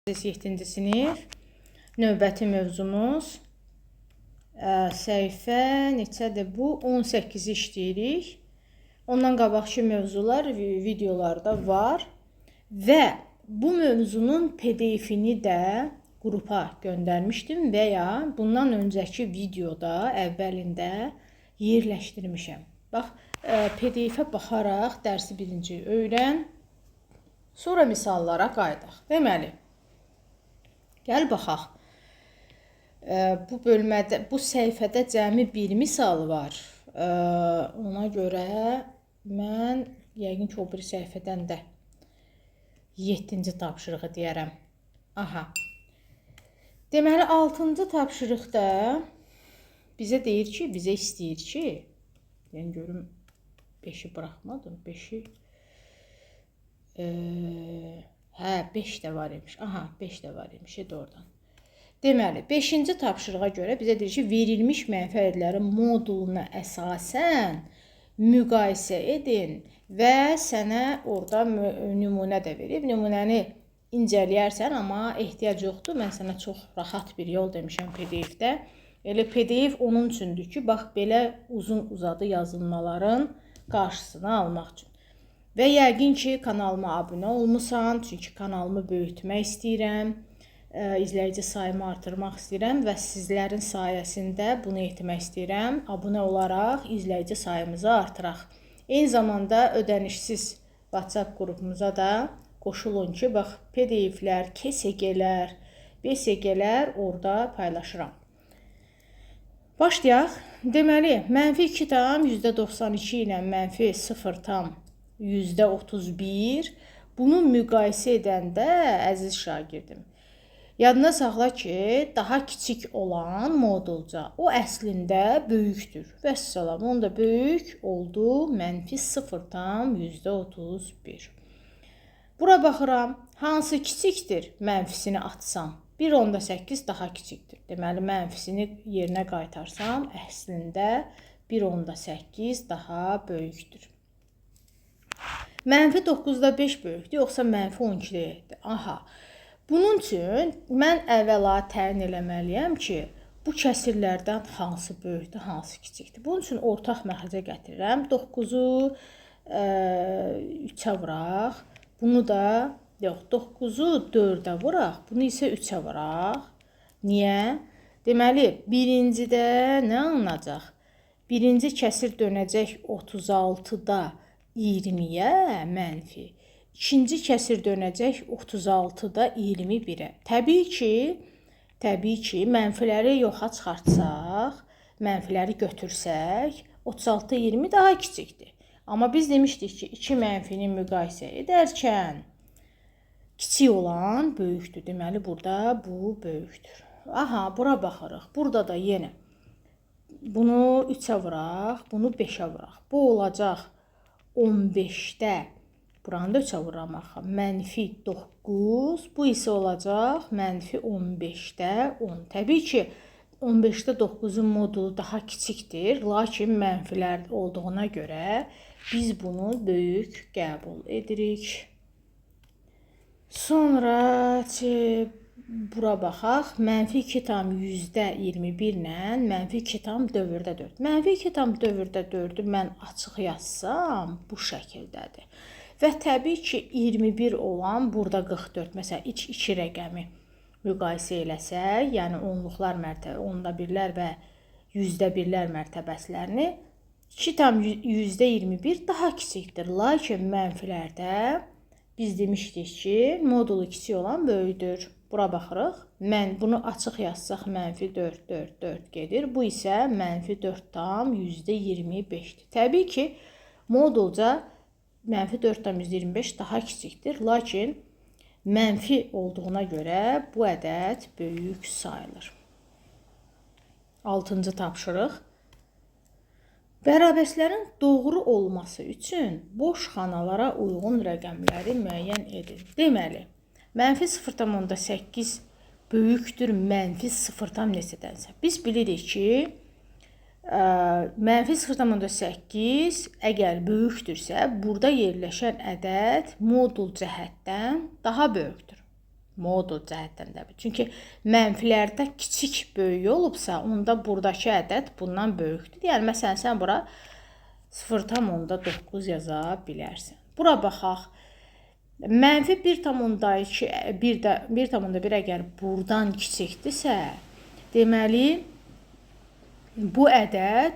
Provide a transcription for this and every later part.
7-ci sinif. Növbəti mövzumuz səhifə neçədir bu? 18-i işləyirik. Ondan qabaqki mövzular videolarda var və bu mövzunun PDF-ini də qrupa göndərmişdim və ya bundan öncəki videoda əvvəlində yerləşdirmişəm. Bax, PDF-ə baxaraq dərsi birinci öyrən, sonra misallara qayıdaq. Deməli, gəl baxaq. Bu bölmədə, bu səhifədə cəmi bir misal var. Ona görə mən yəqin ki, o bir səhifədən də 7-ci tapşırığı deyərəm. Aha. Deməli, 6-cı tapşırıqda bizə deyir ki, bizə istəyir ki, yəni görüm 5-i buraxmadım. 5-i hə, 5 də var imiş. Aha, 5 də var imiş, doğrudan. Deməli, 5-ci tapşırığa görə bizə deyir ki, verilmiş mənfi ədədlərin moduluna əsasən müqayisə edin və sənə orada nümunə də verib. Nümunəni incələyərsən, amma ehtiyac yoxdur. Mən sənə çox rahat bir yol demişəm PDF-də. Elə PDF onun üçündür ki, bax belə uzun uzadı yazılmaların qarşısını almaq üçün. Və yəqin ki, kanalıma abunə olmusan, çünki kanalımı böyütmək istəyirəm, izləyici sayımı artırmaq istəyirəm və sizlərin sayəsində bunu etmək istəyirəm. Abunə olaraq izləyici sayımızı artıraq. Eyni zamanda ödənişsiz WhatsApp qrupumuza da qoşulun ki, bax PDF-lər, KSG-lər, BSG-lər orada paylaşıram. Başlayaq. Deməli, mənfi 2,92 ilə mənfi 0,31 bunu müqayisə edəndə, əziz şagirdim, yadına saxla ki, daha kiçik olan modulca, o əslində böyükdür. Vəssalam, onda böyük oldu mənfi 0,31. Bura baxıram, hansı kiçikdir, mənfisini atsam. 1,8 daha kiçikdir. Deməli, mənfisini yerinə qaytarsam, əslində 1,8 daha böyükdür. Mənfi 9,5 böyükdür, yoxsa mənfi 12-dir? Aha. Bunun üçün mən əvvəla təyin eləməliyəm ki, bu kəsirlərdən hansı böyükdür, hansı kiçikdir. Bunun üçün ortaq məxrəcə gətirirəm. 9-u 3-ə vuraq. Bunu da, yox, 9-u 4-ə vuraq. Bunu isə 3-ə vuraq. Niyə? Deməli, birincidə nə alınacaq? Birinci kəsir dönəcək 36-da 20-yə mənfi. İkinci kəsir dönəcək 36-da 21-ə. Təbii ki, mənfiləri yoxa çıxartsaq, mənfiləri götürsək, 36 20 daha kiçikdir. Amma biz demişdik ki, iki mənfini müqayisə edərkən kiçik olan böyükdür. Deməli, burada bu böyükdür. Aha, bura baxırıq. Burada da yenə bunu 3-ə vuraq, bunu 5-ə vuraq. Bu olacaq 15-də, buranı da 3-ə vururam axı, mənfi 9, bu isə olacaq mənfi 15-də 10. Təbii ki, 15-də 9-un modulu daha kiçikdir, lakin mənfilər olduğuna görə biz bunu böyük qəbul edirik. Sonra bura baxaq, mənfi 2,21 ilə mənfi 2,4. Mənfi 2,4-ü mən açıq yazsam, bu şəkildədir. Və təbii ki, 21 olan burada 44, məsələn, iç iki rəqəmi müqayisə eləsək, yəni onluqlar mərtəbə, onda birlər və yüzdə birlər mərtəbəsilərini 2,21 daha kiçikdir. Lakin mənfilərdə biz demişdik ki, modulu kiçik olan böyükdür. Bura baxırıq. Mən bunu açıq yazsaq mənfi 4, 4, 4 gedir. Bu isə mənfi 4,25-dir. Təbii ki, modulca mənfi 4,25 daha kiçikdir. Lakin mənfi olduğuna görə bu ədəd böyük sayılır. 6-cı tapşırıq. Bərabərslərin doğru olması üçün boş xanalara uyğun rəqəmləri müəyyən edin. Deməli, mənfi 0,8 böyükdür mənfi 0, neçədənsə. Biz bilirik ki, mənfi 0,8 əgər böyükdürsə, burada yerləşən ədəd modul cəhətdən daha böyükdür. Modul cəhətdən də. Çünki mənfilərdə kiçik böyük olubsa, onda buradakı ədəd bundan böyükdür. Yəni, məsələn, sən bura 0,9 yaza bilərsən. Bura baxaq. Mənfi 1,2, 1,1 əgər buradan kiçikdirsə, deməli, bu ədəd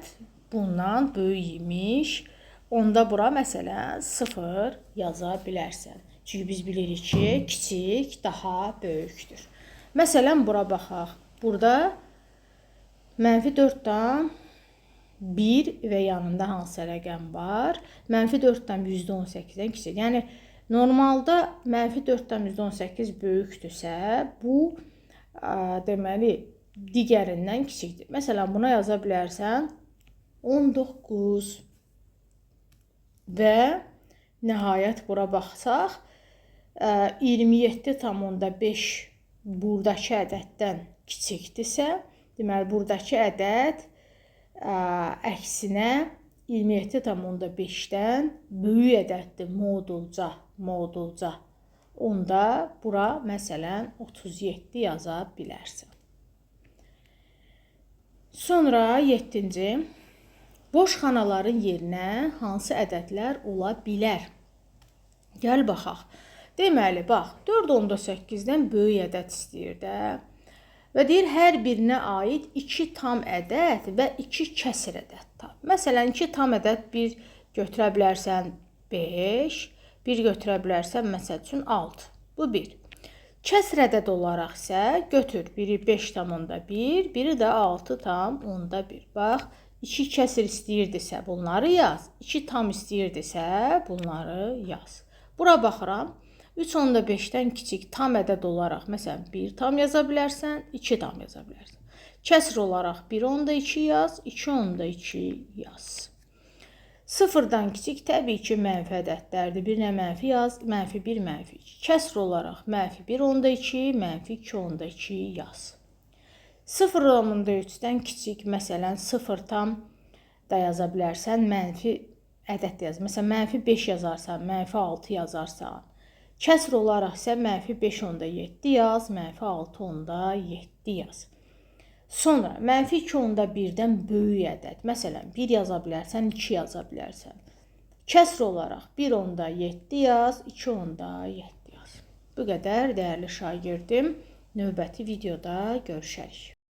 bundan böyük imiş. Onda bura məsələn 0 yaza bilərsən. Çünki biz bilirik ki, kiçik daha böyükdür. Məsələn, bura baxaq. Burada mənfi 4,1 və yanında hansı rəqəm var? Mənfi 4,18-dən kiçik. Yəni, normalda mənfi 4,18 böyükdürsə, bu deməli, digərindən kiçikdir. Məsələn, buna yaza bilərsən 19 və nəhayət bura baxsaq, 27,5 buradakı ədəddən kiçikdirsə, deməli, buradakı ədəd əksinə 27,5-dən böyük ədəddir modulca. Onda bura məsələn 37 yaza bilərsən. Sonra 7-ci. Boş xanaların yerinə hansı ədədlər ola bilər? Gəl baxaq. Deməli, bax, 4,8-dən böyük ədəd istəyir də. Və deyir, hər birinə aid 2 tam ədəd və 2 kəsir ədəd tap. Məsələn, 2 tam ədəd bir götürə bilərsən 5, bir götürə bilərsən, məsəl üçün 6. Bu 1. Kəsr ədəd olaraq isə götür, biri 5,1, biri də 6,1. Bax, 2 kəsir istəyirdisə bunları yaz, 2 tam istəyirdisə bunları yaz. Bura baxıram. 3,5-dən kiçik tam ədəd olaraq, məsələn, 1 tam yaza bilərsən, 2 tam yaza bilərsən. Kəsr olaraq 1,2 yaz, 2,2 yaz. 0-dan kiçik təbii ki, mənfi ədədlərdir. Birinə mənfi yaz, mənfi 1, mənfi 2. Kəsr olaraq mənfi 1,2, mənfi 2,2 yaz. 0,3-dən kiçik, məsələn, 0 tam da yaza bilərsən, mənfi ədəd də yaz. Məsələn, mənfi 5 yazarsan, mənfi 6 yazarsan. Kəsr olaraq isə mənfi 5,7 yaz, mənfi 6,7 yaz. Sonra mənfi 2,1-dən böyük ədəd. Məsələn, 1 yaza bilərsən, 2 yaza bilərsən. Kəsr olaraq 1,7 yaz, 2,7 yaz. Bu qədər dəyərli şagirdim. Növbəti videoda görüşərik.